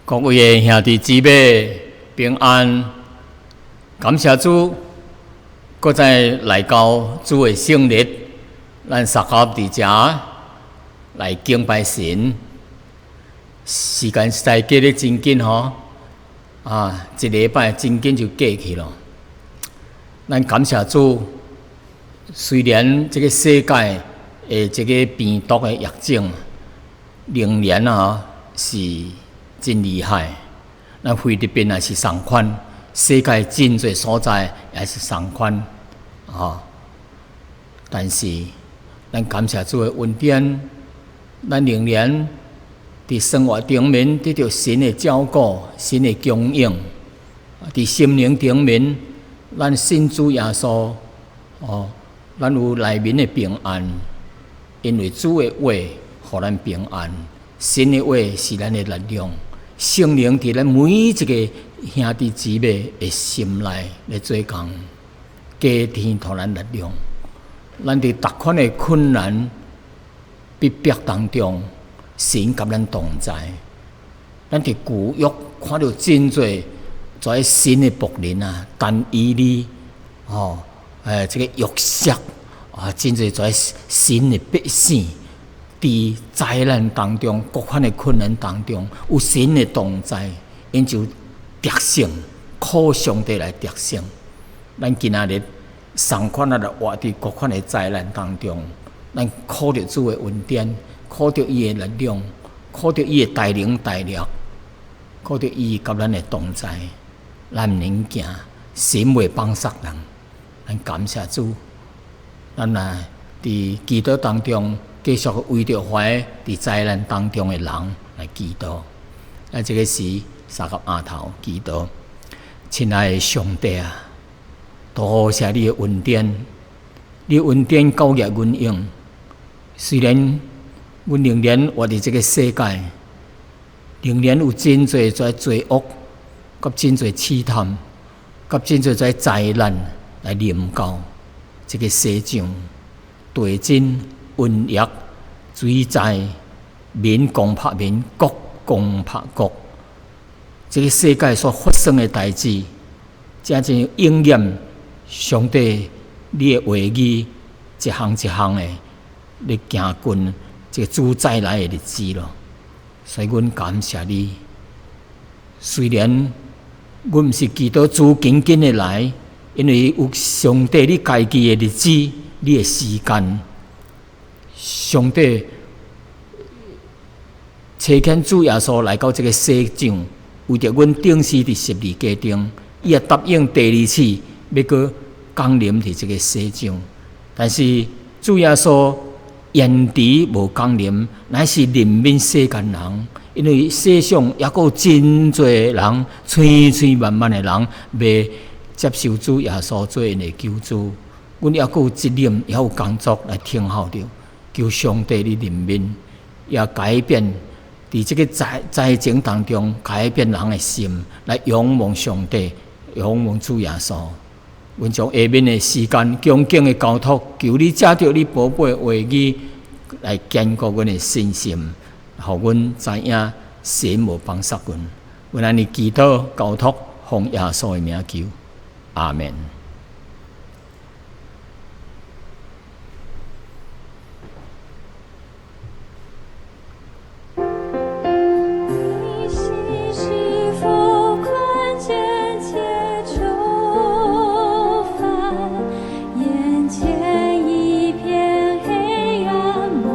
各位的兄弟姊妹平安，感謝主，閣再來到主的聖日，咱相合佇遮來敬拜神。時間實在過得真緊吼，啊，一禮拜真緊就過去咯。咱感謝主，雖然這个世界的這个病毒的疫症仍然啊是真厲害，咱菲律賓也是仝款，世界真濟所在也是仝款，吼。但是咱感謝主的恩典，咱仍然佇生活頂面得著神的照顧、神的供應。佇心靈頂面，咱信主耶穌，哦，咱有內面的平安，因為主的話予咱平安，神的話是咱的力量。聖靈佇咱每一个兄弟姊妹的心內咧做工，加添予咱力量。咱佇逐款的困難逼迫當中，神佮咱同在。咱佇舊約看著真濟這神的僕人啊，但以理吼，這个約瑟啊，真濟這神的百姓。佇災難當中，各款的困難當中，有神的同在，𪜶就得勝，靠上帝來得勝。咱今仔日仝款啊，活佇各款的災難當中，咱靠著主的恩典，靠著伊的力量，靠著伊的大能大力，靠著伊佮咱的同在，咱毋免驚，神袂放捒人。咱感謝主，咱來佇祈禱當中。繼續為著懷佇災難當中的人來祈禱。啊，這个時相佮匡頭祈禱，親愛的上帝啊，多謝你的恩典，你的恩典夠額阮用。雖然阮仍然活佇這个世界，仍然有真濟這罪惡，佮真濟試探，佮真濟這災難來臨到這个世上，地震、瘟疫、水災，民攻拍民，國攻拍國，這个世界所發生的代誌，真正應驗上帝你的話語，一項一項的咧行近這个主再來的日子咯。所以，阮感謝你。雖然阮毋是祈禱主緊緊的來，因為有上帝你家己的日子，你的時間。上帝差遣主耶穌來到這个世上，為著阮釘死佇十字架頂，伊也答應第二次欲閣降臨佇這个世上。但是主耶穌延遲無降臨，乃是憐憫世間人，因為世上猶閣有真濟人，千千萬萬的人袂接受主耶穌做𪜶的救主。阮猶閣有責任，猶有工作來聽候著。求上帝的憐憫，也改變佇這个災情當中，改變人的心，來仰望上帝，仰望主耶穌。阮將下面的時間恭敬的交託，求你藉著你寶貝的話語來堅固阮的信心，予阮知影神無放捒阮。阮按呢祈禱交託，奉耶穌的名求，阿門。你心是否困艱且愁煩？眼前一片黑暗濛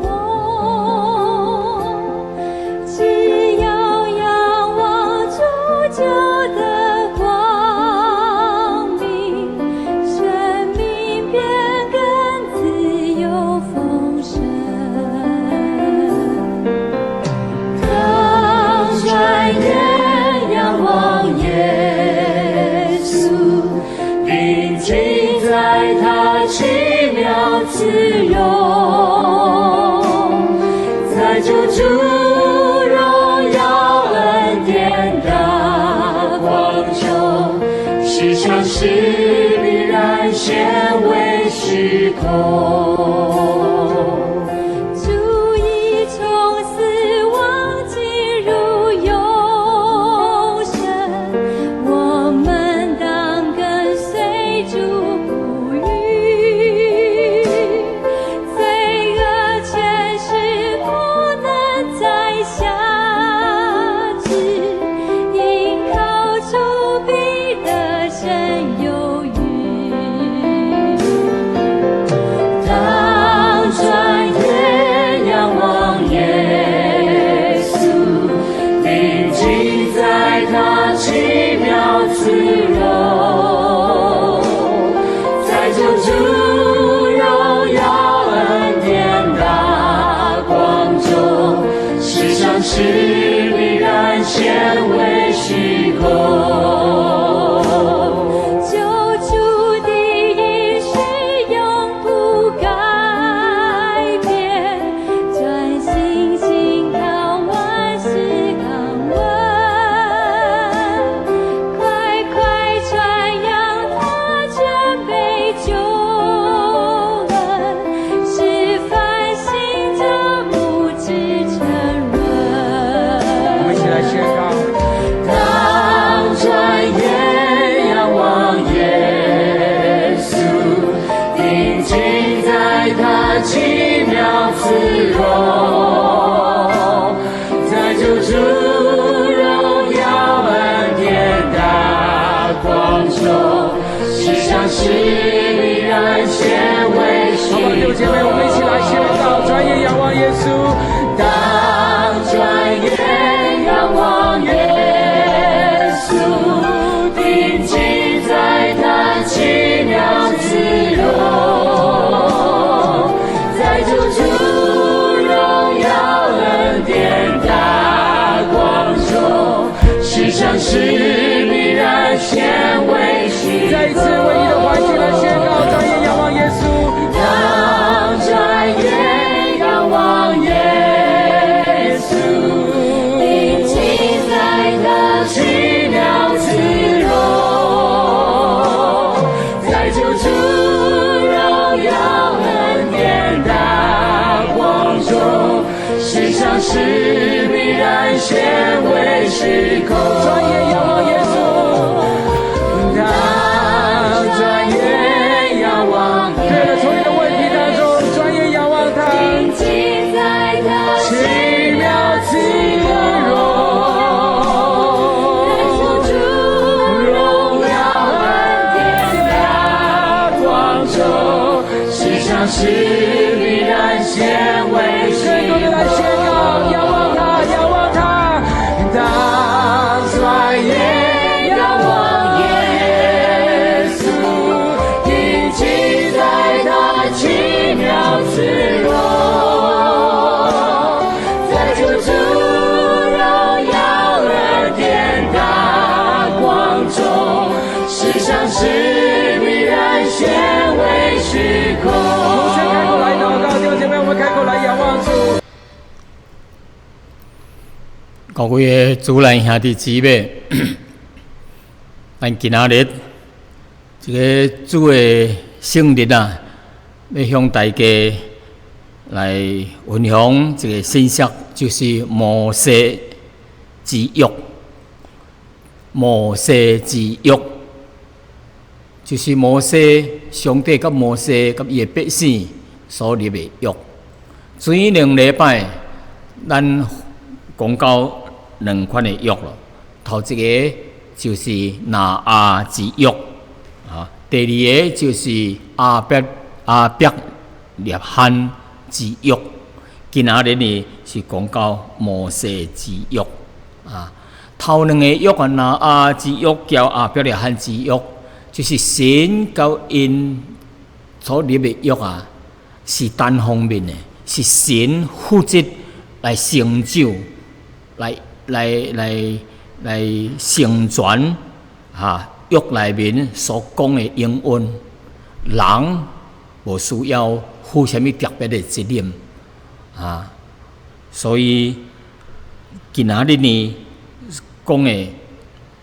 濛，只要仰望主，就得光明，生命變更自由豐盛。當轉眼仰望耶穌，定睛在他奇妙慈容，在救主榮耀恩典大光中，世上事必然顯為虛空。主已從死亡進入永為虛好吧，弟兄姐妹，我們一起來宣告，轉眼仰望耶穌。當轉眼仰望耶穌，定睛在他奇妙慈容，在救主榮耀恩典大光中，世上事必然顯為虛再一次為你的環境來宣告，轉眼仰望耶穌。當轉眼仰望耶穌，定睛在他奇妙慈容，在救主榮耀恩典大光中，世上事必然顯為虛空。轉眼仰望耶穌。當轉眼仰望，對了，從你的問題當中，轉眼仰望他，定睛在他奇妙慈容，在救主榮耀恩典大光中，世上事必然顯為虛更多的來宣告，仰望他，仰望他。當轉眼仰望耶穌，定睛在他奇妙慈容，在救主榮耀恩典大光中，世上事必然顯為虛空。我們先開口來禱告，弟兄姐妹，我們開口來仰望主。各位的主內兄弟姊妹，咱今仔日這个主的聖日啊，欲向大家來分享一个信息，就是摩西之約。摩西之約，就是摩西上帝佮摩西佮伊的百姓所立的約。前2禮拜，咱講到兩款的約咯，頭一个就是挪亞之約，啊，第二个就是亞伯拉罕之約。今仔日呢是講到摩西之約，啊，頭兩个約啊，挪亞之約佮亞伯拉罕之約，就是神佮𪜶所立的約啊，是單方面的，是神負責來成就，來成全哈約內面所講的應允，人無需要負啥物特別的責任啊。所以今仔日呢講的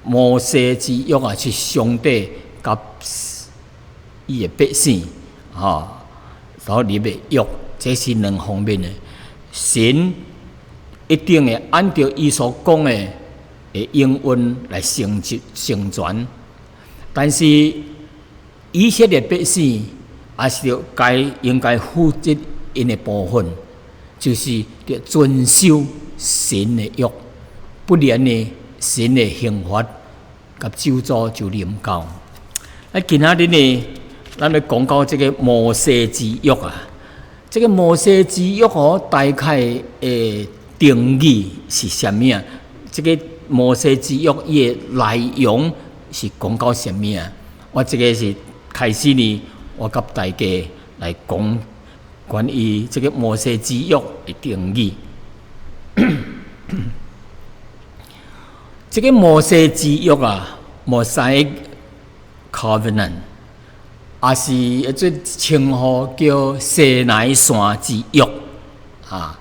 摩西之約啊，是上帝佮伊的百姓吼所立的約，這是兩方面的。神一定會按照伊所講的應允來成就成全，但是以色列百姓也是著該應該負責𪜶的部分，就是著遵守神的約，不然呢，神的刑罰佮咒詛就臨到。啊，今仔日呢，咱欲講到這个摩西之約啊，這个摩西之約哦，大概的定義是啥物啊？這个摩西之約伊的內容是講到啥物啊？我這个是開始呢，我佮大家來講關於這个摩西之約的定義。這个摩西之約啊，Mosaic Covenant，也是做稱呼叫西奈山之約啊。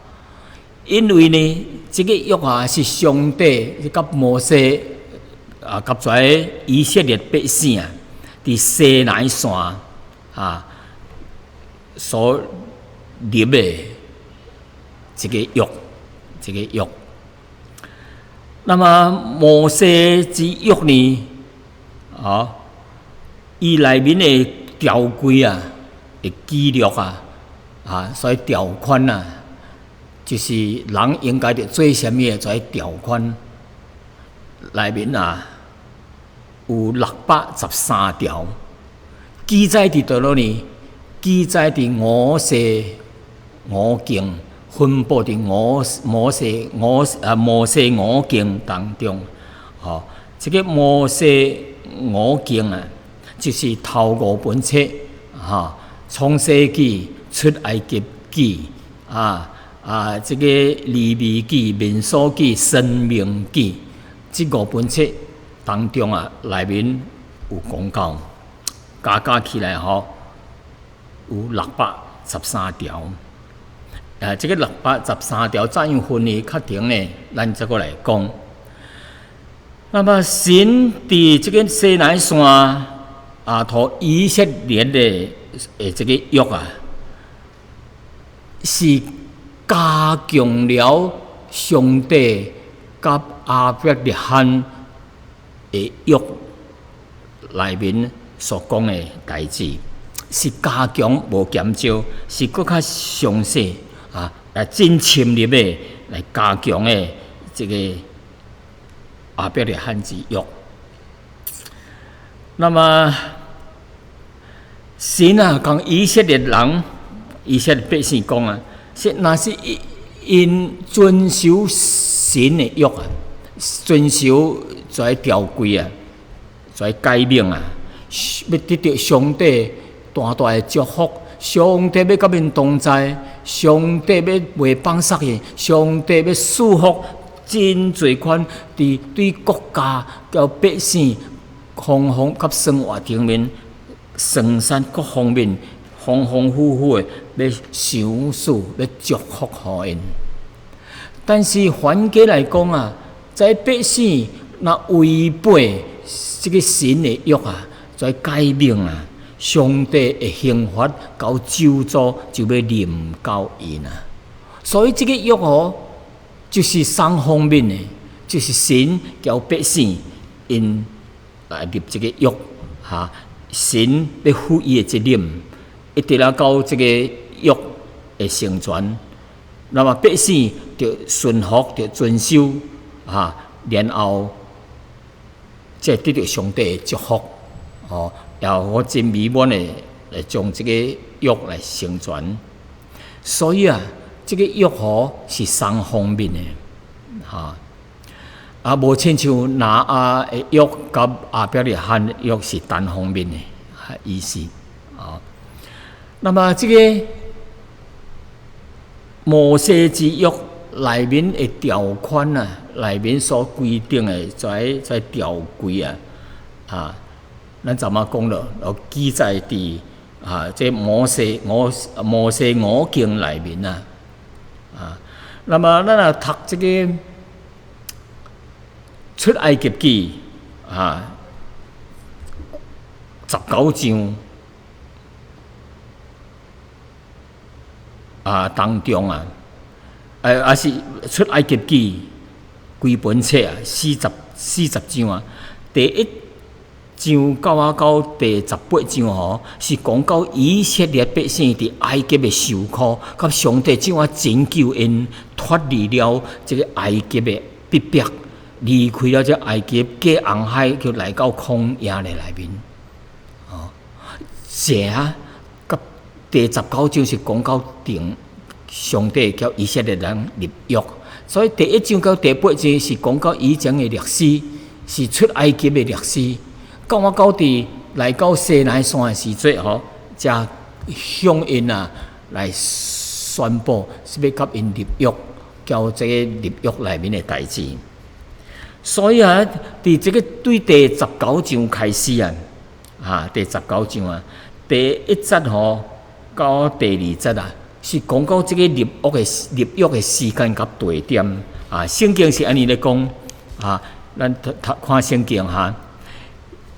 因為呢，這个約啊是上帝佮摩西啊，佮遮以色列百姓啊，佇西奈山啊所立的這个約，這个約。那麼摩西之約呢？啊，伊內面的條規啊，的記錄啊，啊，所以條款啊，就是人應該著做啥物的這條款內面啊，有613條，記載佇佗落呢？記載佇摩西五經，分布佇五摩西五啊摩西五經當中。吼，這个摩西五經啊，就是頭五本冊，哈，創世記、出埃及記啊，這个利未記、民數記、申命記，這五本冊當中啊，內面有講到，加加起來吼，有613條。啊，這个613條怎樣分的確定呢？咱再閣來講。那麼神佇這个西奈山啊，予以色列的這个約啊，是加強了上帝佮亞伯拉罕的約內面所講的代誌，是加強無減少，是閣較詳細啊，來真深入的來加強的這个亞伯拉罕之約。那麼神啊，共以色列人、以色列百姓講啊，是若是𪜶遵守神的約啊，遵守這个條規啊，這个誡命啊，欲得著上帝大大的祝福，上帝欲佮𪜶同在，上帝欲袂放殺𪜶，上帝欲賜福真濟款，佇對國家佮百姓方方佮生活頂面、生產各方面，豐豐富富的欲賞賜、欲祝福予𪜶。但是反過來講啊，這百姓若違背這个神的約啊，這誡命啊，上帝的刑罰佮咒詛就欲臨到𪜶啊。所以這个約哦，就是雙方面的，就是神叫百姓𪜶來立這个約，哈，神欲負伊的責任，一直來到這个約的成全，那麼百姓著順服、著遵守，哈，然後才會得著上帝的祝福，哦，然後我真美滿的來將這个約來成全。所以啊，這个約吼是雙方面的，哈，啊，無親像挪亞的約佮亞伯拉罕的約是單方面的意思，啊。那麼這个摩西之約內面的條款啊，內面所規定的這條規啊，啊，咱昨仔講了，有記載佇啊，這摩西五經內面啊，啊，那麼咱若讀這个出埃及記啊，十九章啊當中啊，抑是出埃及記規本冊啊，40章啊，第一章到第18章吼，是講到以色列百姓佇埃及的受苦，佮上帝怎樣拯救𪜶脫離了這个埃及的逼迫，離開了這埃及，過紅海，就來到曠野的內面。哦，這啊，佮第十九章是講到定上帝叫以色列人立約，所以第一章到第八章是講到以前的歷史，是出埃及的歷史。到我到佇來到西奈山的時陣吼，才向𪜶啊來宣布，是欲佮𪜶立約，交這个立約內面的代誌。所以啊，佇這个對第十九章開始啊，啊，第十九章啊，第一節吼到第二節啊，是講到這个立約的時間佮地點啊。聖經是按呢咧講啊，咱讀讀看聖經哈。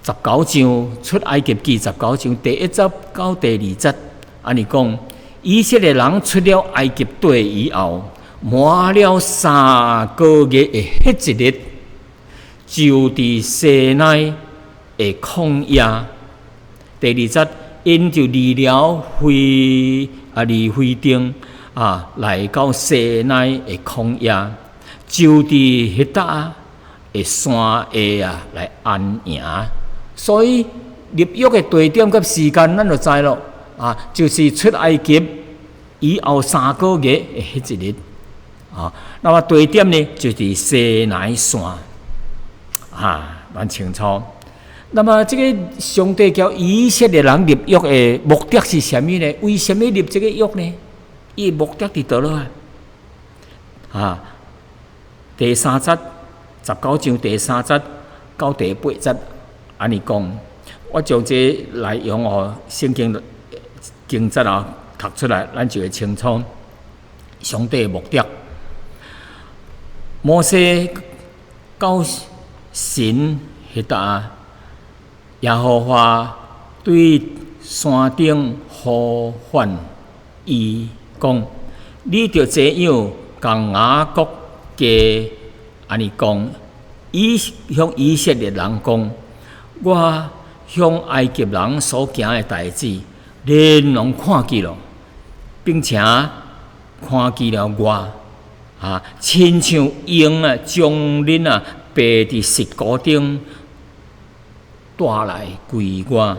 十九章出埃及記十九章第一節到第二節，按呢講，以色列人出了埃及地以後，滿了3個月的彼一日，就佇西奈的曠野。第二節，𪜶就離了會啊，離會定啊，來到西奈的曠野，就佇彼搭的山下啊來安營。所以立約的地點佮時間，咱就知囉。啊，就是出埃及以後3個月的彼一日啊。那麼地點呢，就是西奈山啊，蠻清楚。那麼這个上帝叫以色列人立約的目的是啥物呢？為啥物立這个約呢？伊的目的佇佗落啊？啊，第三節，19章第三節到第八節，按呢講，我將這內容哦，聖經經節啊讀出來，咱就會清楚上帝的目的。摩西到神彼搭，耶和華對山頂呼喚伊講：你著這樣共雅各家按呢講，以向以色列人講：我向埃及人所行的代誌，恁攏看見了，並且看見了我啊，親像鷹啊，將恁啊爬佇蝕谷頂帶來歸我。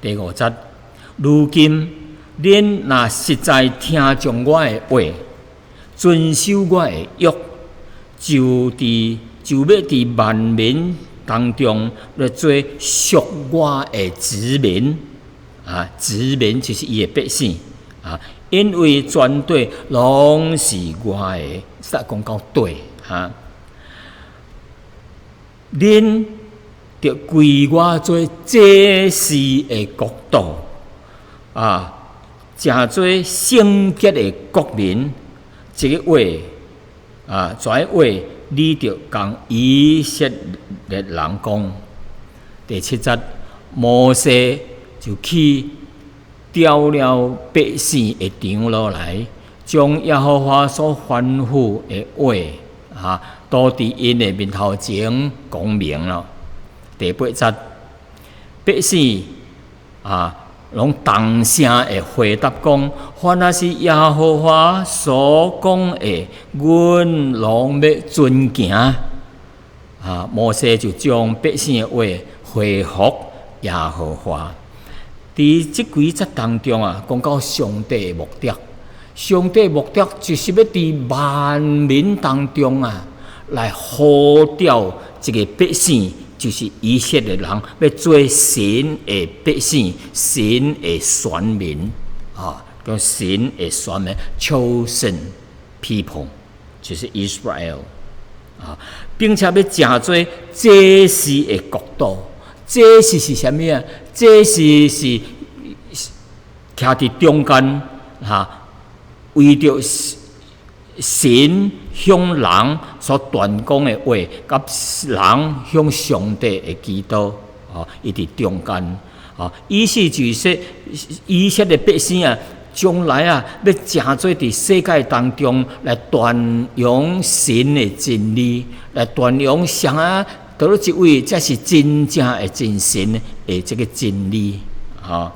第五節，如今恁若實在聽從我的話，遵守我的約，就欲佇萬民當中來做屬我的子民啊！子民就是伊的百姓啊！因為全地攏是我的，實講到地哈。恁著歸我做祭司的國度啊，成做聖潔的國民。這个話啊，這个話你著共以色列人講。第七節，摩西就去召了百姓的長老來，將耶和華所吩咐的話啊，都佇𪜶的面頭前講明了。第八節，百姓啊，攏同聲的回答講：凡若是耶和華所講的，阮攏欲遵行。啊，摩西就將百姓的話回覆耶和華。佇這幾節當中啊，講到上帝的目的。上帝的目的就是欲佇萬民當中啊，來呼召一个百姓，就是以色列人，欲做神的百姓，神的選民啊，叫神的選民（chosen people），就是 Israel 啊，並且欲成做祭司的國度。祭司是啥物啊？祭司是徛佇中間，哈，為著神向人所傳講的話，佮人向上帝的祈禱，哦，伊佇中間，哦，意思就是說，以色列百姓啊，將來啊，欲成做佇世界當中來傳揚神的真理，來傳揚啥啊？佗落一位才是真正的真神的這个真理，吼，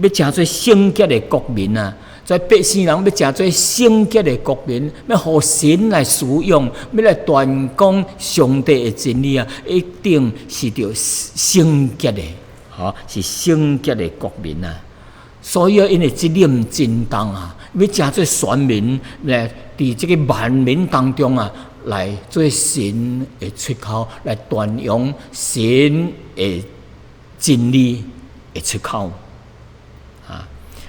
欲成做聖潔的國民啊！在百姓人欲成做聖潔的國民，欲予神來使用，欲來傳講上帝的真理啊！一定是著聖潔的，吼，是聖潔的國民啊！所以啊，𪜶的責任真重啊！欲成做選民來佇這个萬民當中啊，來做神的出口，來傳揚神的真理的出口啊！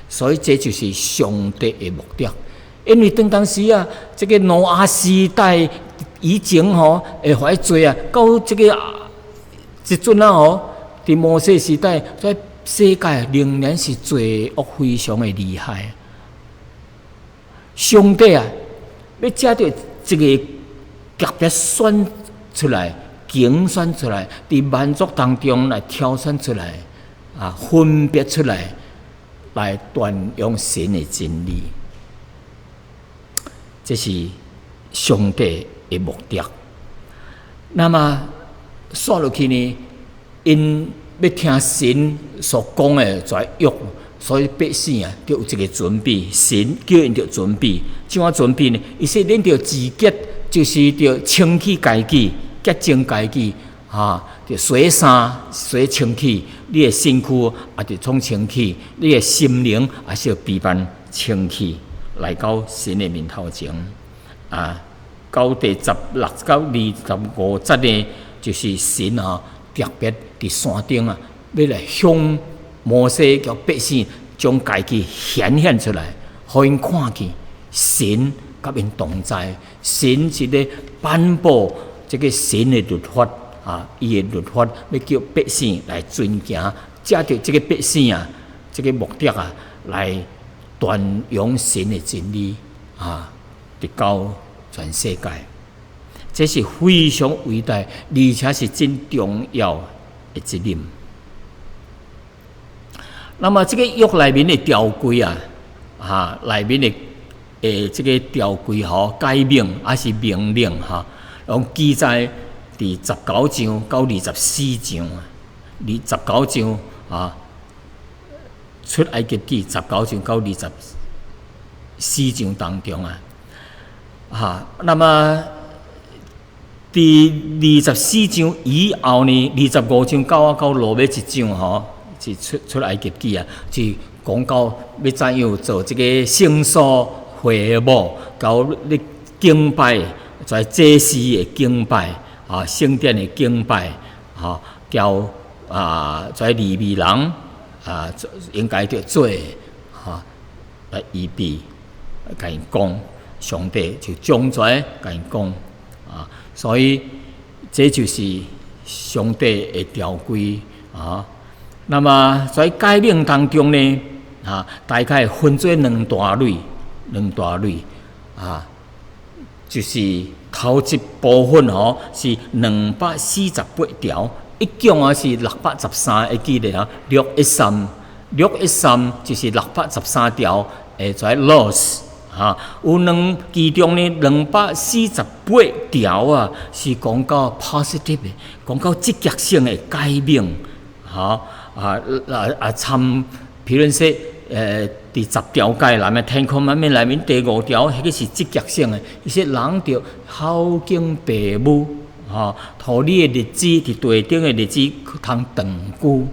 所以這就是上帝的目的。因為當當時啊，這个挪亞時代以前吼會犯罪啊，到這个這陣啊吼，佇摩西時代，這世界仍然是罪惡非常的厲害。上帝啊，欲藉著一个特別選出來、揀選出來，佇萬族當中來挑選出來，啊，分別出來，來傳揚神的真理。這是上帝的目的。那麼，煞落去呢？𪜶欲聽神所講的這約，所以百姓啊，著有一个準備。神叫𪜶著準備，怎樣準備呢？伊說恁著自潔，就是著清氣家己，潔淨家己，哈，著洗衫洗清氣，你的身軀也著創清氣，你的心靈也是彼般清氣，來到神的面頭前。啊，到第16到25節呢，就是神啊特別佇山頂啊，欲來向摩西叫百姓將家己顯現出來，予𪜶看見神佮𪜶同在，神是咧頒布這個神的律法啊，伊的律法欲叫百姓來遵行，藉著這個百姓啊，這個目的啊，來傳揚神的真理啊，直到全世界。這是非常偉大，而且是真重要的責任。那麼，這個約內面的條規啊，哈，內面的這個條規吼，誡命抑是命令哈，攏記載佇十九章到二十四章啊，二十九章啊，出埃及記十九章到二十四章當中啊，哈，那麼佇二十四章以後呢，25章到落尾一章吼，是出埃及記啊，是講到欲怎樣做這個聖所會幕，到咧敬拜，在祭司的敬拜啊，聖殿的敬拜，吼，交啊，在利未人啊，應該著做哈來預備，共𪜶講，上帝就將這共𪜶講啊，所以這就是上帝的條規啊。那麼在誡命當中呢，啊，大概分做兩大類，兩大類啊，就是頭一部分吼是248條，一共啊是六百十三，會記得啊，六一三，六一三就是六百十三條，在 laws 哈，有兩其中呢兩百四十八條啊，是講到 positive 的，講到積極性的誡命，吼啊啊啊參，譬如說，第10條誡內面，Ten Commandment 內面第五條，彼個是積極性的，伊說人著孝敬父母，吼，予你的日子佇地頂的日子通長久，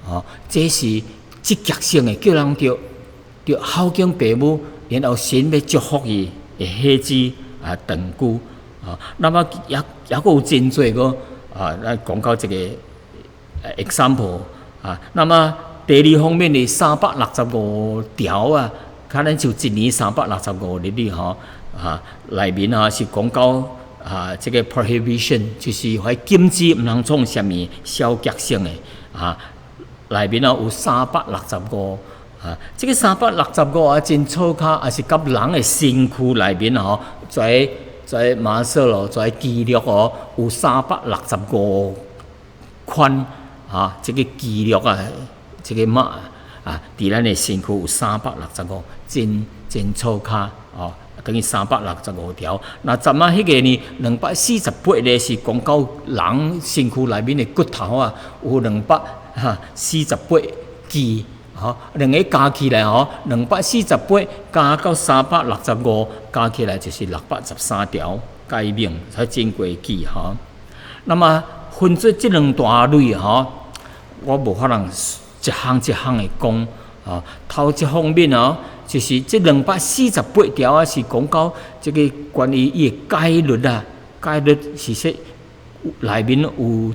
吼，這是積極性的，叫人著孝敬父母，然後神欲祝福伊的日子啊長久，啊，那麼也閣有真濟個啊，咱講到這個 example 啊，那麼第二方面的三百六十五條啊，可能就一年三百六十五日哩吼啊，內面啊是講到啊，這個 prohibition 就是遐禁止毋通創啥物消極性的啊，內面啊有三百六十五啊，這個三百六十五啊真粗跤，也是佮人的身軀內面吼，在馬索咯，在肌肉哦，有三百六十五款啊，這個肌肉啊，這個馬啊，佇咱的身軀有三百六十五，真真粗跤哦，等於三百六十五條。那陣仔彼個呢，兩百四十八咧是講到人身軀內面的骨頭啊，有兩百哈四十八支，吼，兩個加起來吼，兩百四十八加到三百六十五，加起來就是613條誡命，才真過記吼。那麼分做這兩大類吼，我無法通一項一項的講啊。頭一方面哦，就是這兩百四十八條啊，是講到這個關於伊的戒律啊，戒律是說內面有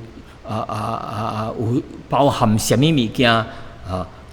有包含啥物物件啊？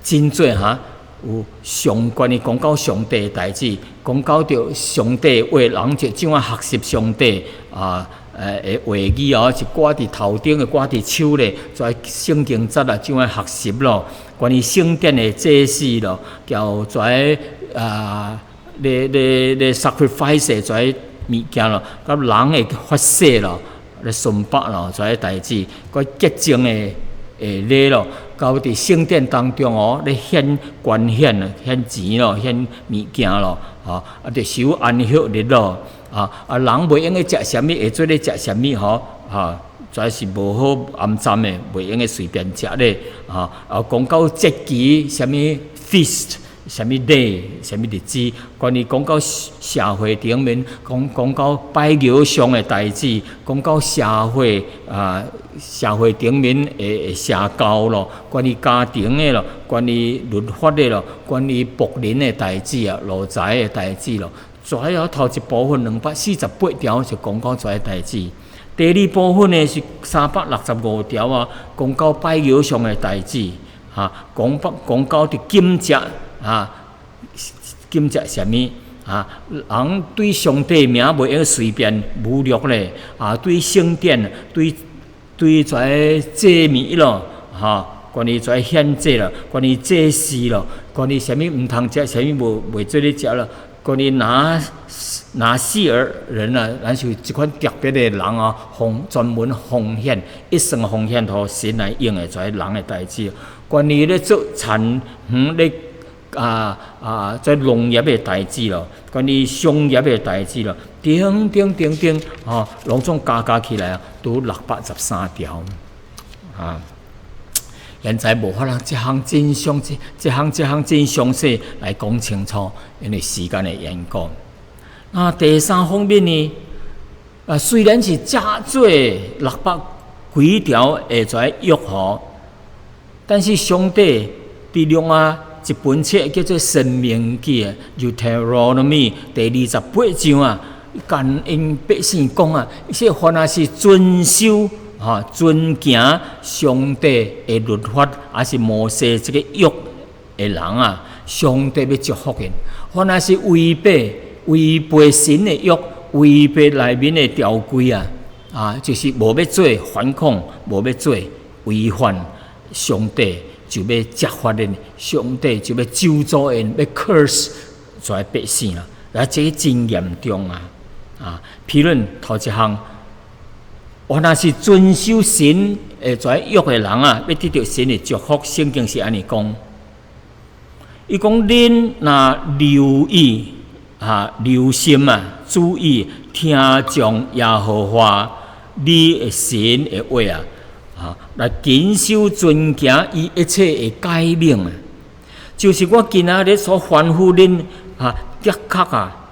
真濟哈，有上關於講到上帝的代誌，講到著上帝話，人就怎樣學習上帝啊？的話語哦，是掛佇頭頂的，掛佇手咧，在聖經節啊，怎樣學習咯？關於聖殿的祭司咯，叫在啊，咧咧咧 sacrifice 在物件咯，佮人的發誓咯，咧崇拜咯，這代誌，佮潔淨的禮咯，到佇聖殿當中哦，咧獻捐獻獻錢咯，獻物件咯，吼，啊，著守安息日咯，啊啊，人袂用得食啥物，會做咧食啥物吼，哈，這是無好骯髒的，袂用得隨便食咧，啊啊，講到節期，啥物 feast，啥物禮，啥物日子，關於講到社會頂面，講到拜偶像的代誌，講到社會頂面的社交咯，關於家庭的咯，關於律法的咯，關於僕人的代誌啊，奴才的代誌咯，主要頭一部分248條是講到這个代誌，第二部分呢是365條啊，講到拜偶像的代誌，哈，講到佇禁食。啊，禁食啥物？啊，人對上帝名袂用隨便侮辱咧。啊，對聖殿，對這个祭物咯，哈，關於這个獻祭咯，關於祭司咯，關於啥物毋通食，啥物無袂做咧食咯，關於拿細耳人啊，咱是這款特別的人啊，專門奉獻，一生奉獻予神來用的這个人的代誌。關於咧做田園咧。在農業的代誌咯，關於商業的代誌咯，等等等等，吼，攏總加加起來啊，都613條啊。現在無法通這項真詳細，這項真詳細來講清楚，因為時間的緣故。那第三方面呢？啊，雖然是遮濟六百幾條的這個約吼，但是上帝佇另外一本冊叫做《申命記》啊，Deuteronomy 第28章啊，共𪜶百姓講啊，說凡若是遵守哈遵行上帝的律法，抑是摩西這個約的人啊，上帝欲祝福𪜶；凡若是違背神的約，違背內面的條規啊，啊，就是無欲做反抗，無欲做違反上帝，就欲責罰𪜶，上帝就欲咒詛𪜶，欲 curse 這个百姓啊！啊，這個真嚴重啊！啊，譬如頭一項，我若是遵守神的這個約的人啊，欲得著神的祝福，聖經是按呢講。伊講恁若留意啊，留心啊，注意聽從耶和華你的神的話啊！啊，來謹守遵行伊一切的誡命啊，就是我今仔日所吩咐恁啊，的確啊，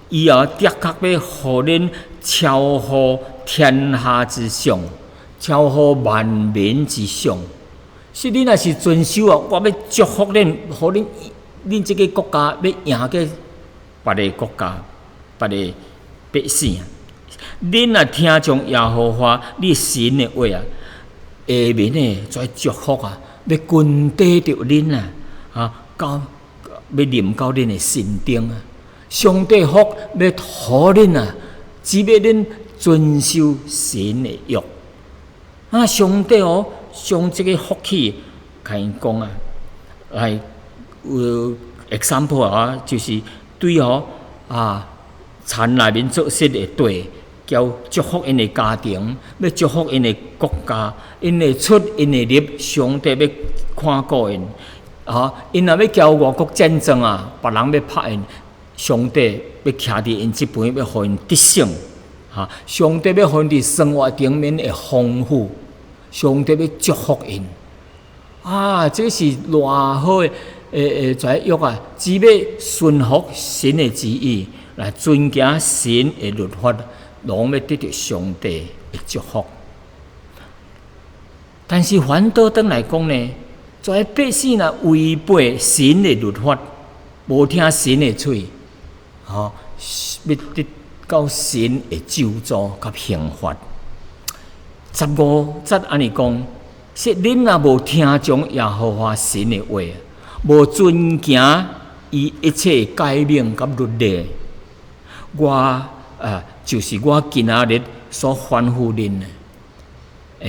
伊也的確欲予恁超乎天下之上，超乎萬民之上。是恁若是遵守啊，我欲祝福恁，予恁這个國家欲贏過別个國家、別个百姓。恁若聽從耶和華你神的話啊，下面的這个祝福啊，欲緊綴著恁啊，啊，到欲臨到恁的身頂啊。上帝福欲予恁啊，只欲恁遵守神的約。啊，上帝哦，將這個福氣共𪜶講啊，來有 example 啊，就是對哦啊，田內面做穡的地，叫祝福𪜶的家庭，欲祝福𪜶的國家，𪜶的出，𪜶的入，上帝欲看顧𪜶。啊，𪜶若欲交外國戰爭啊，別人欲拍𪜶，上帝欲徛佇𪜶這邊，欲予𪜶得勝。哈，上帝欲予𪜶佇生活頂面會豐富，上帝欲祝福𪜶。啊，這是偌好的這個約啊，只欲順服神的旨意，來遵行神的律法，攏欲得著上帝的祝福。但是反倒轉來講呢，這个百姓若違背神的律法，無聽神的喙，吼，欲得到神的咒詛佮刑罰。15節按呢講，說恁若無聽從耶和華神的話，無遵行伊一切誡命佮律例，我啊，就是我今仔日所吩咐恁的，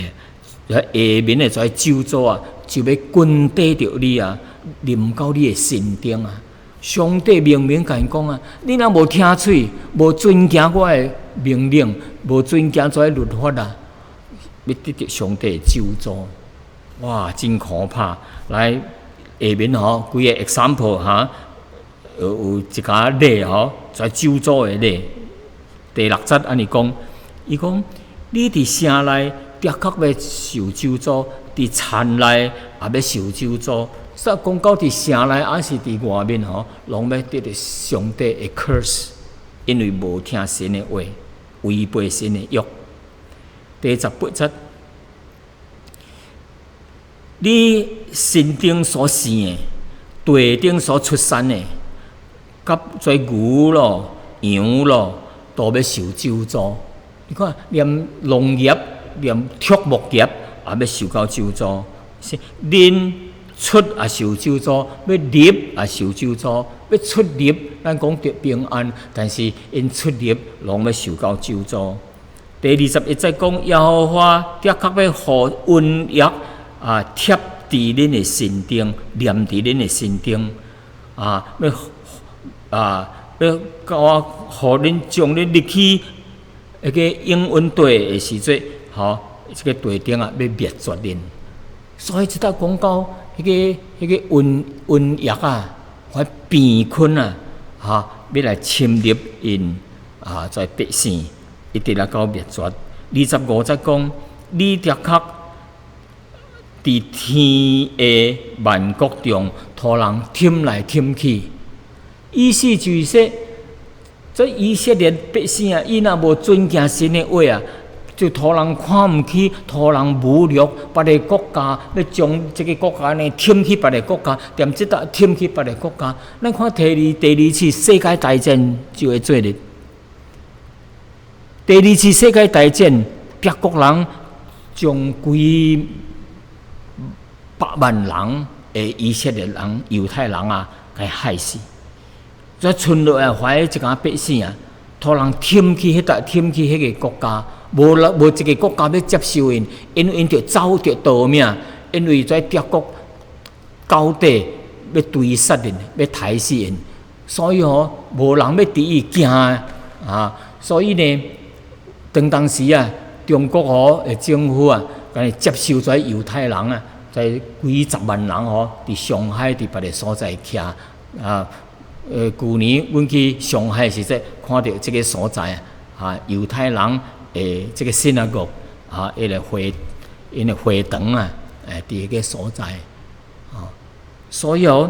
下面的這个咒詛啊，就欲緊綴著你啊，臨到你的身頂啊！上帝明明共𪜶講啊，你若無聽喙，無遵行我的命令，無遵行這个律法啊，欲得著上帝的咒詛，哇，真可怕！來下面吼幾个 example 哈，有一個例吼，這咒詛的例。第六節按呢講，伊講你佇城內的確欲受咒詛，佇田內也欲受咒詛，煞講到佇城內，抑是佇外面吼，攏欲得著上帝的 curse，因為無聽神的話，違背神的約。第18節，你身頂所生的，地頂所出產的，佮這牛咯、羊咯，都欲受咒詛。你看，連農業、連畜牧業也欲受到咒詛。是恁出也受咒詛，欲入也受咒詛，欲出入，咱講得平安，但是𪜶出入攏欲受到咒詛。第21節講，耶和華的確欲予瘟疫啊貼佇恁的身頂，黏佇恁的身頂啊，欲啊欲共我予恁將恁入去彼个應允地的時陣，吼，這个地頂啊欲滅絕恁。所以這搭講到彼个瘟疫啊，或病菌啊，哈，欲來侵入𪜶啊，這百姓，一直來到滅絕。25節講，你的確佇天下萬國中，予人舔來舔去，意思就是說，這以色列百姓啊，伊若無尊敬神的話啊，就予人看毋起，予人侮辱，別个國家欲將這个國家呢舔去別个國家，踮這搭舔去別个國家。咱看第二次世界大戰就會做咧。第二次世界大戰，德國人將幾百萬人的以色列人、猶太人啊，共害死。這賰落來遐一寡百姓啊，予人舔去彼搭，舔去彼个國家，無人無一个國家欲接受𪜶，因為𪜶著走著逃命，因為這德國到底欲追殺𪜶，欲刣死𪜶，所以吼無人欲佇伊驚啊，所以呢，當時啊，中國吼的政府啊，共接受這猶太人啊，這幾十萬人吼，佇上海佇別个所在徛啊。舊年阮去上海時陣，看著這个所在啊，啊，猶太人的這个synagogue 啊，彼个會，𪜶的會堂啊，佇彼个所在，啊，所以哦，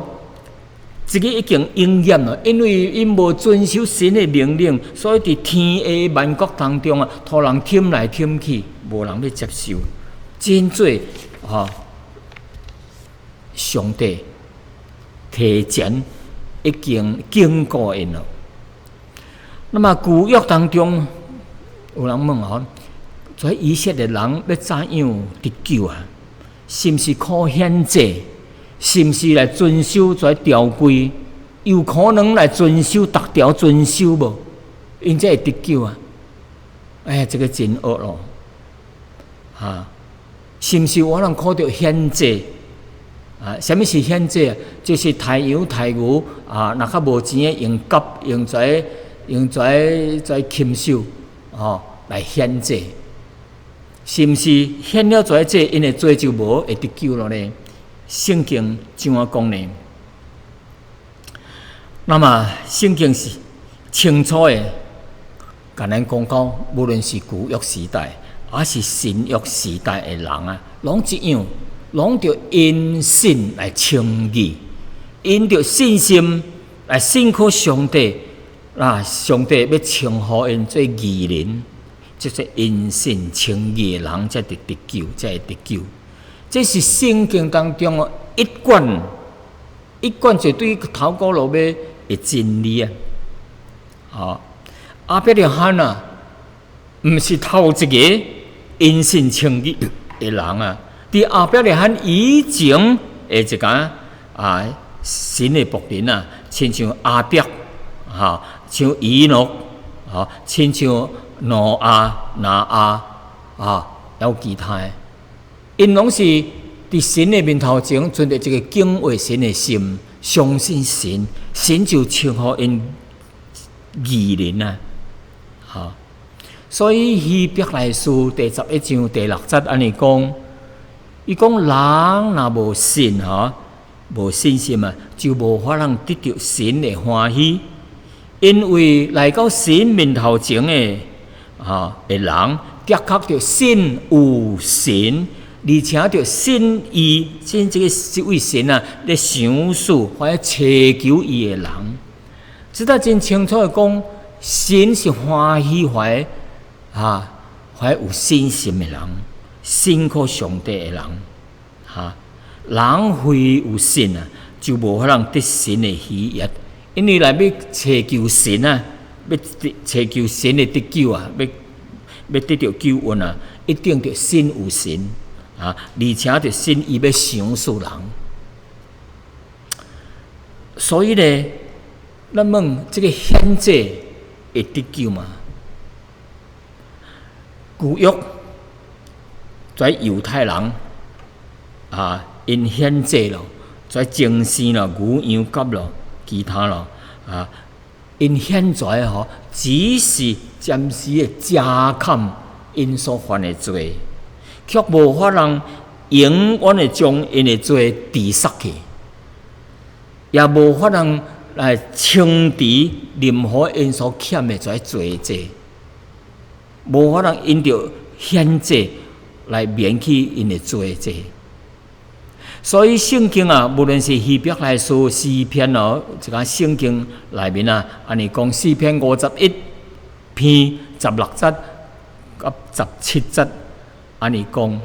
這个已經應驗了，因為𪜶無遵守神的命令，所以佇天下萬國當中啊，予人舔來舔去，無人欲接受，真濟啊，上帝提前已經警告𪜶了。那麼舊約當中有人問吼，這以色列人欲怎樣得救啊？是毋是靠獻祭？是毋是來遵守這條規？有可能來遵守逐條遵守無？𪜶才會得救啊？哎，這个真惡咯！啊，是毋是有可能靠著獻祭？啊，啥物是獻祭啊？就是刣羊刣牛啊，若較無錢的用鴿用這用這這禽獸吼來獻祭。是毋是獻了這祭，𪜶的罪就無會得救了呢？聖經怎樣講呢？那麼聖經是清楚的，共咱講到，無論是舊約時代，抑是新約時代的人啊，攏一樣，攏著因信來稱義，因著信心來信靠上帝，啊，上帝欲稱呼𪜶做義人，就是因信稱義的人，才會得救，才會得救。這是聖經當中一貫、一貫就對頭古落尾的真理啊！吼，亞伯拉罕啊，毋是頭一个因信稱義的人啊！佇亞伯拉罕以前的一個啊，神的僕人啊，親像亞伯，哈，像以諾，哈，親像挪亞、拿亞啊，還有其他的，𪜶攏是佇神的面頭前，存著一个敬畏神的心，相信神，神就稱呼𪜶義人啊，哈！所以希伯來書第11章第6節按呢講，伊講人若無信吼，無信心啊，就無法通得著神的歡喜，因為來到神面頭前的啊的人，的確著信有神，而且著信伊，信這个這位神啊，咧賞賜或者揣求伊的人。這搭真清楚的講，神是歡喜懷啊，懷有信心的人，信靠上帝的人，哈。人非有信啊，就無法通得神的喜悅，因為來欲揣求神啊，欲揣求神的得救啊，欲欲得著救恩啊，一定著信有神啊，而且著信伊欲賞賜人。所以咧，咱問這个獻祭會得救嗎？舊約在猶太人啊，𪜶獻祭咯，在精牲咯、牛羊鴿咯、其他咯啊，𪜶獻祭吼，只是暫時的遮蓋𪜶所犯的罪，卻無法通永遠的將𪜶的罪除殺去，也無法通來清除任何𪜶所欠的這罪債，無法通因著獻祭來免去𪜶的罪債。所以聖經啊，無論是希伯來書詩篇哦，這個聖經內面啊，按呢講詩篇51篇16節佮17節，按呢講，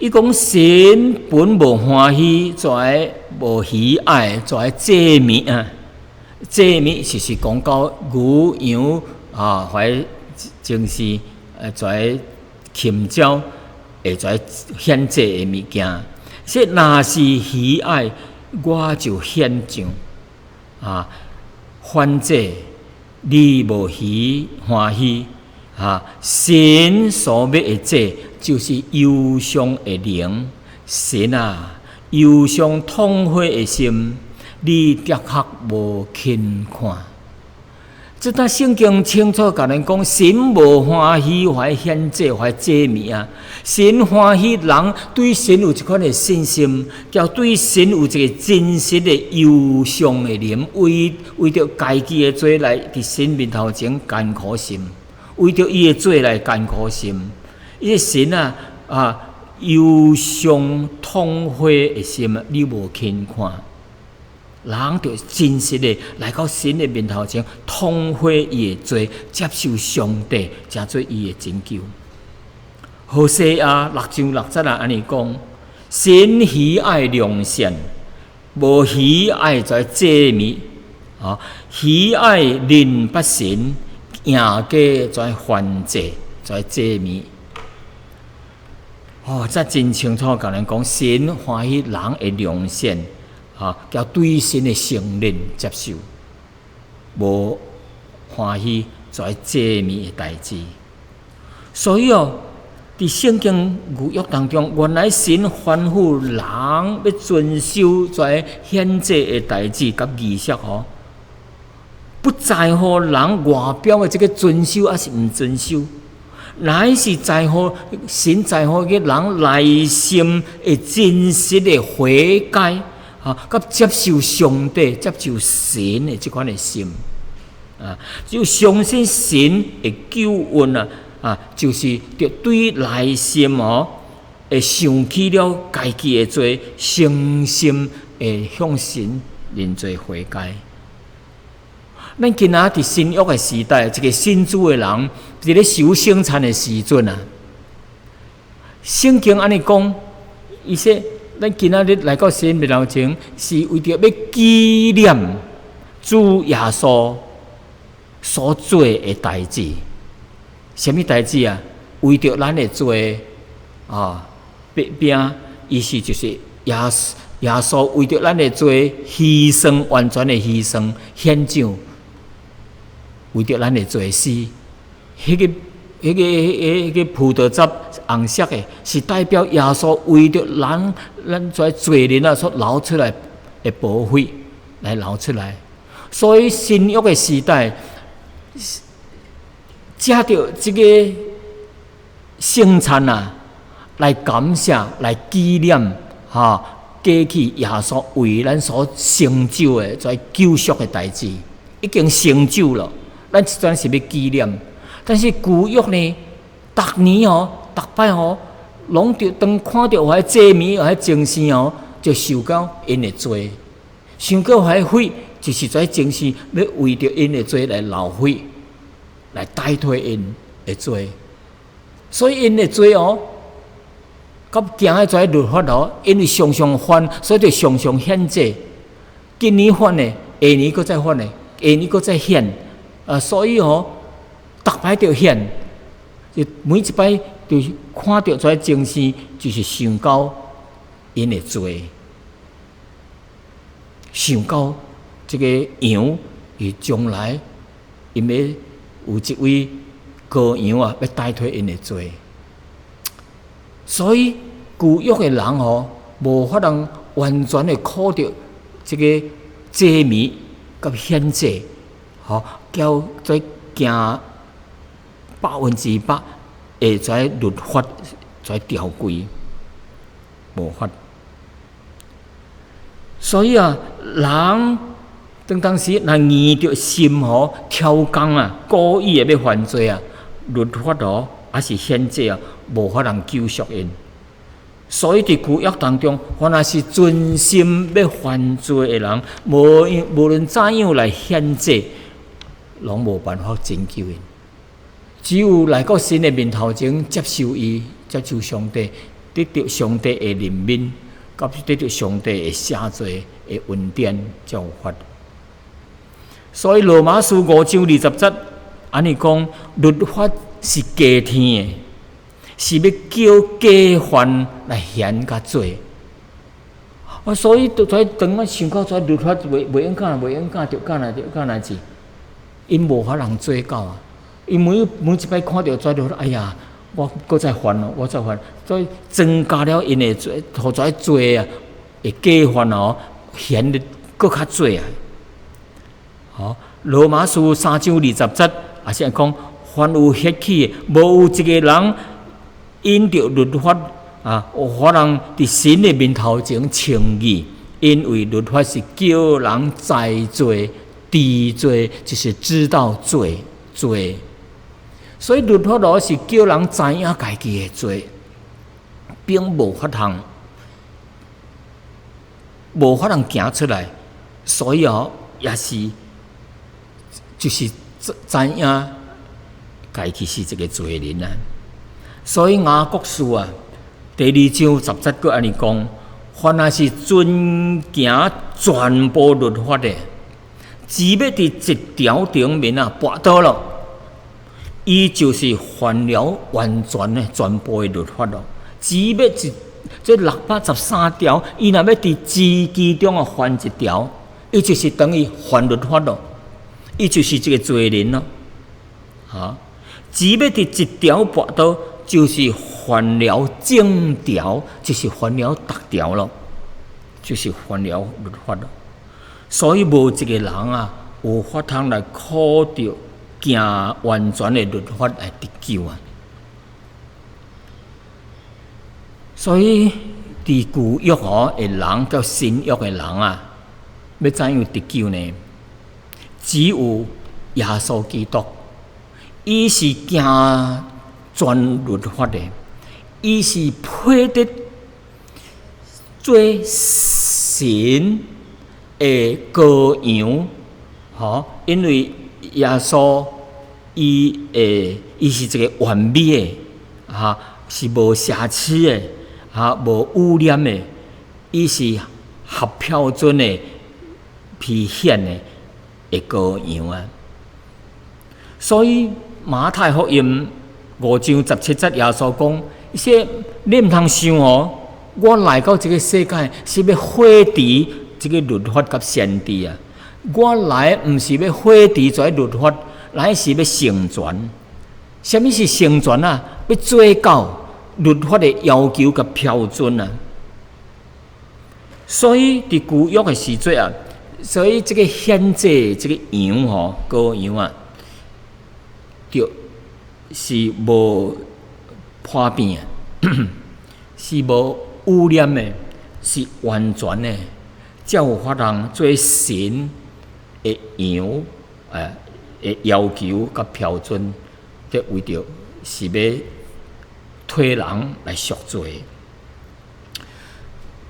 伊講神本無歡喜，在無喜愛，在祭物啊，祭物就是講到牛羊啊，或者精牲在禽鳥。會在獻祭的物件，說若是喜愛，我就獻上啊。燔祭你無喜歡喜啊。神所欲的祭，就是憂傷的靈。神啊，憂傷痛悔的心，你的確無輕看。這搭聖經清楚共咱講，神無歡喜懷獻祭懷祭物啊，神歡喜人對神有這款的信心，叫對神有一个真實的憂傷的靈，為為著家己的罪來佇神面頭前艱苦心，為著伊的罪來艱苦心。伊个神啊啊，憂傷痛悔的心，你無輕看。人著真實的來到神的面頭前，痛悔伊的罪，接受上帝，成做伊的拯救。何西阿六章六節啊，按呢講，神喜愛良善，無喜愛在祭物，啊，喜愛認捌神，贏過在燔祭，在祭物。哦，這真清楚，共咱講，神歡喜人的良善。啊，叫對神的承認接受，無歡喜在祭物的代誌。所以哦，佇聖經舊約當中，原來神吩咐人欲遵守在獻祭的代誌佮儀式吼，不在乎人外表的這个遵守抑是毋遵守，乃是在乎神在乎个人內心的真實的悔改。啊，佮接受上帝、接受神的這款的心，啊，只有相信神的救恩啊，啊，就是著對內心哦，會想起了家己的罪，誠心會向神認罪悔改。咱今仔佇新約的時代，一个信主的人，佇咧守聖餐的時陣啊，聖經按呢講，伊說，咱今仔日來到神面頭前，是為著欲紀念主耶穌所做的代誌。啥物代誌啊？為著咱的罪啊，白餅意思就是耶耶穌為著咱的罪犧牲，完全的犧牲獻上，為著咱的罪死。彼个、彼个、彼个葡萄汁紅色的，是代表耶穌為著咱咱這罪人啊所流出來的寶血來流出來。所以新約的時代，藉著這个聖餐啊，來感謝、來紀念，哈，過去耶穌為咱所成就的這救贖的代誌，已經成就了。咱這陣是欲紀念。但是舊約呢，逐年哦，逐擺哦，攏著當看著彼祭物彼精牲哦，就想到𪜶的罪，想到彼血，就是這精牲欲為著𪜶的罪來流血，來代替𪜶的罪。所以𪜶的罪哦，佮行彼這律法哦，因為常常犯，所以就常常獻祭。今年犯的，下年閣再犯的，下年閣再獻。啊，所以哦，逐擺著獻，就每一擺就是看著這精牲，就是想到𪜶的罪，想到這個羊，伊將來𪜶欲有一位羔羊啊，欲代替𪜶的罪。所以舊約的人吼，無法通完全的靠著這個祭物佮獻祭，吼，叫做行100%會這律法這條規，無法。所以啊，人當當時若硬著心吼，刁工啊，故意的欲犯罪啊，律法哦，抑是獻祭啊，無法通救贖𪜶。所以佇舊約當中，凡若是存心欲犯罪的人，無論怎樣來獻祭，攏無辦法拯救𪜶。只有來到神的面頭前，接受伊，接受上帝，得著上帝的憐憫，佮得著上帝的赦罪的恩典，才有法。所以羅馬書5章20節，按呢講，律法是加添的，是欲叫過犯來顯較濟。啊，所以就在當我想到這律法袂用敢，袂用敢，著敢來著敢來字，𪜶無法通做到啊！𪜶每一擺看著這律法，哎呀，我閣再犯咯，我再犯，所以增加了𪜶的罪，予這罪啊，會過犯哦，顯得閣較濟啊！吼，羅馬書3章20節，也是講，凡有血氣的，無有一個人因著律法啊，有法通佇神的面頭前稱義，因為律法是叫人知罪、知罪，就是知道罪罪。所以律法囉是叫人知影家己的罪，並無法通行出來，所以哦，也是就是知影家己是一個罪人啊。所以雅各書啊，第2章10節閣按呢講，凡若是遵行全部律法的，只欲佇一條頂面啊跋倒了，伊就是犯了完全的全部的律法咯。只欲一這613條，伊若欲佇其中啊犯一條，伊就是等於犯律法咯，伊就是一個罪人咯。哈，只欲佇一條跋倒，就是犯了整條，就是犯了逐條咯，就是犯了律法咯。所以無一個人啊，有法通來靠著行完全的律法來得救啊。所以佇舊約哦的人，佮新約的人啊，欲怎樣得救呢？只有耶穌基督，伊是行全律法的，伊是配得做神的羔羊，吼，因為耶穌伊是一個完美的，哈，是無瑕疵的，哈，無污染的，伊是合標準的被獻的羔羊啊。所以馬太福音5章17節，耶穌講：伊說你毋通想哦，我來到這個世界是欲廢除這個律法佮先知啊。我來毋是欲廢除這律法，乃是欲成全。啥物是成全啊？欲做到律法的要求佮標準啊。所以佇舊約的時陣啊，所以這個獻祭這個羊吼，羔羊啊，就是無破病，是無污染的，是完全的，才有法通做神的羊，的要求佮標準，這為著是欲替人來贖罪。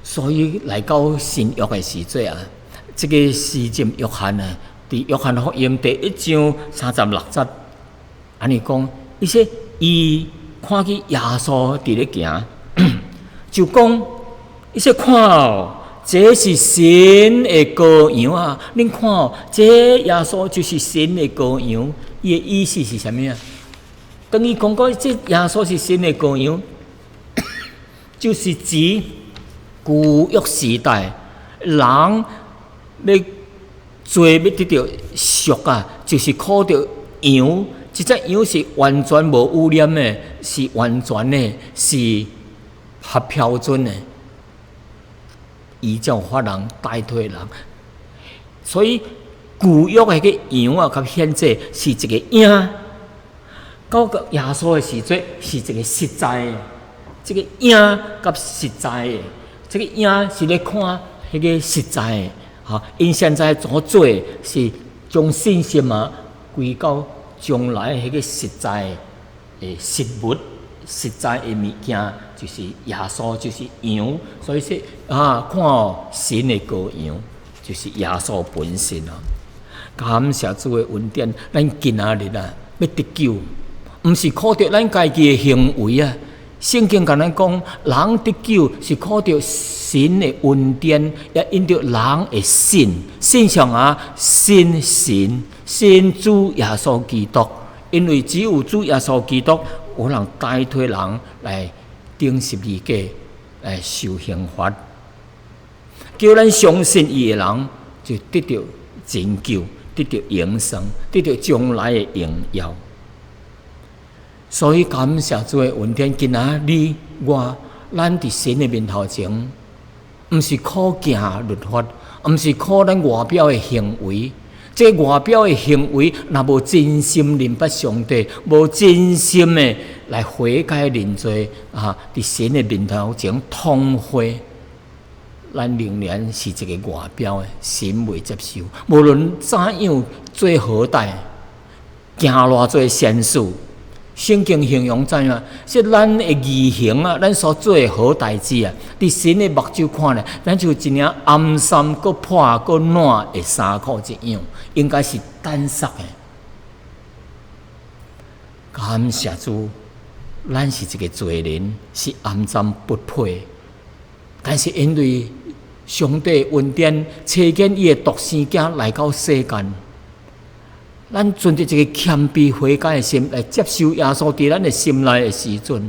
所以來到新約的時陣啊，這個施浸約翰啊，佇約翰福音第一章三十六節，按呢講，伊說伊看見耶穌佇咧行，就講，伊說看哦，這是神的羔羊啊！恁看哦，這耶穌就是神的羔羊。伊的意思是啥物啊？當伊講過這耶穌是神的羔羊，就是指舊約時代人欲罪欲得著贖啊，就是靠著羊，這隻羊是完全無污染的，是完全的，是合標準的，伊才有法通代替人。所以舊約的彼個羊啊，佮獻祭是一個影，到個耶穌的時陣是一個實在的，這個影佮實在的，這個影是咧看彼個實在的，哈！𪜶現在所做的是將信心啊歸到將來彼個實在的實物、實在的物件，就是耶穌，就是羊。所以說啊，看哦，神的羔羊就是耶穌本身啊！感謝主的恩典，咱今仔日啊欲得救，毋是靠著咱家己的行為啊。聖經共咱講，人得救是靠著神的恩典，也因著人的信，信啥啊？信神，信主耶穌基督。因為只有主耶穌基督有能代替人來釘十字架來受刑罰，叫咱相信伊的人就得著拯救，得著永生，得著將來的榮耀。所以感謝主的恩典，今仔你我，咱佇神的面頭前，毋是靠行律法，毋是靠咱外表的行為。這外表的行為，若無真心認捌上帝，無真心的來悔改認罪啊，佇神的面頭前痛悔，咱仍然是一個外表的，神袂接受。無論怎樣做好代，行偌濟善事，聖經形容怎樣？說咱的義行啊，咱所做的好代誌啊，佇神的目睭看來，咱就一領骯髒、閣破、閣爛的衫褲一樣，應該是擲爍的。感謝主，咱是一個罪人，是骯髒不配。但是因為上帝恩典，差遣伊的獨生囝來到世間。咱存著一個謙卑悔改的心來接受耶穌佇咱的心內的時陣，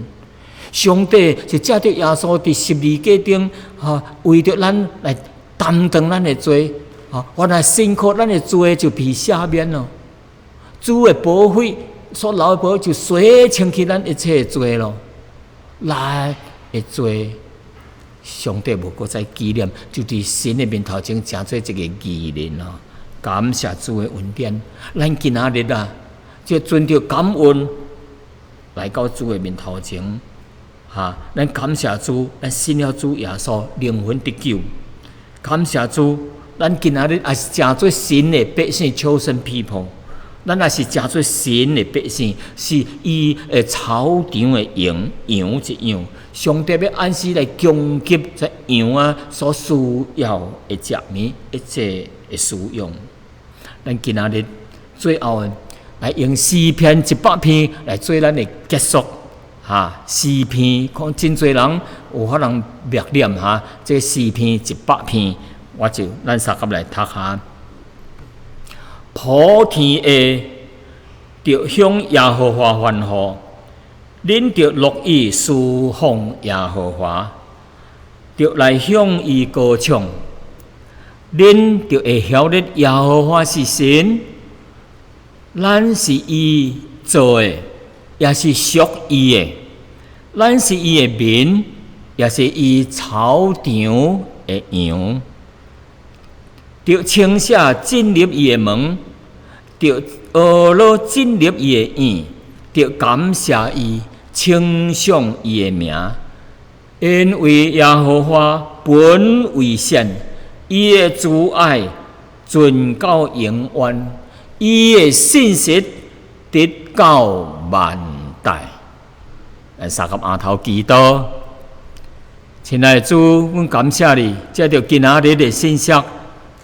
上帝就藉著耶穌佇十字架頂，哈，為著咱來擔當咱的罪，哈，原來信靠咱的罪就被赦免咯。主的寶血所流的寶血就洗清去咱一切的罪咯。咱的罪，上帝無閣再紀念，就佇神的面頭前成做一個義人咯。感謝主的恩典，咱今仔日啊，就存著感恩來到主的面頭前，哈！咱感謝主，咱信了主耶穌，靈魂得救。感謝主，咱今仔日也是成做神的百姓，chosen people。咱也是成做神的百姓，是伊的草場的羊羊一樣。上帝欲按時來供給這羊仔所需要的食物，一切的需用。咱今仔日最後來用詩篇一百篇來做咱的結束。哈，詩篇可能真濟人有可能默念哈，這詩篇一百篇，我就咱相佮來讀下。普天下著向耶和華歡呼，恁著樂意事奉耶和華，著來向伊歌唱。恁著會曉得耶和華是神，咱是伊造的，也是屬伊的；咱是伊的民，也是伊草場的羊。著稱謝進入伊的門，著呵咾進入伊的院，著感謝伊，稱頌伊的名，因為耶和華本為善，伊的慈愛存到永遠，伊的信實直到萬代。來相佮囥頭祈禱。親愛的主，阮感謝你，藉著今仔日的信息，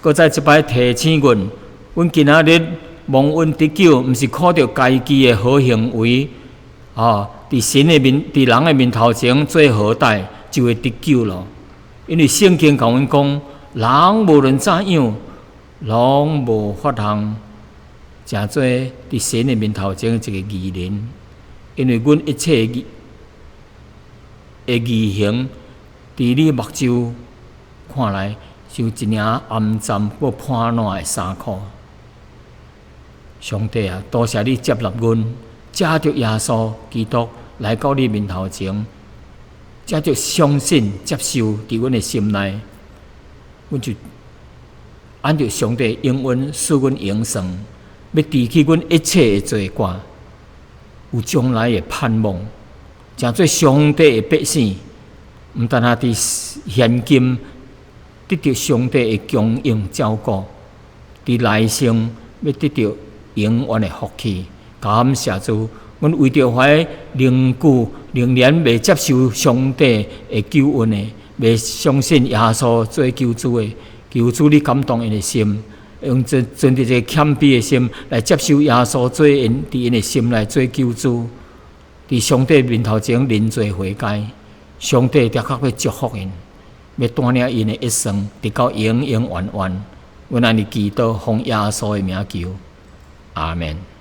閣再一擺提醒阮，阮今仔日蒙恩得救，毋是靠著家己的好行為，啊，佇神的面，佇人的面頭前做好歹，就會得救咯。因為聖經共阮講，人無論怎樣，攏無法通成做佇神的面頭前一個義人，因為阮一切的義的義行，佇你目睭看來，像一領骯髒閣破爛的衫褲。上帝啊，多謝你接納阮，藉著耶穌基督來到你面頭前，藉著相信接受佇阮的心內，阮就按著上帝應允賜阮永生，欲除去阮一切的罪過，有將來的盼望，成做上帝的百姓，毋但若佇現今得著上帝的供應照顧，佇來生欲得著永遠的福氣。感謝主，阮為著遐仍舊仍然未接受上帝的救恩的，未相信耶穌做救主的，求主你感動𪜶的心，用存存著一個謙卑的心來接受耶穌做𪜶佇𪜶的心內做救主，佇上帝面頭前認罪悔改，上帝的確欲祝福𪜶，欲帶領𪜶的一生，直到永永遠遠。阮按呢祈禱，奉耶穌的名求，阿門。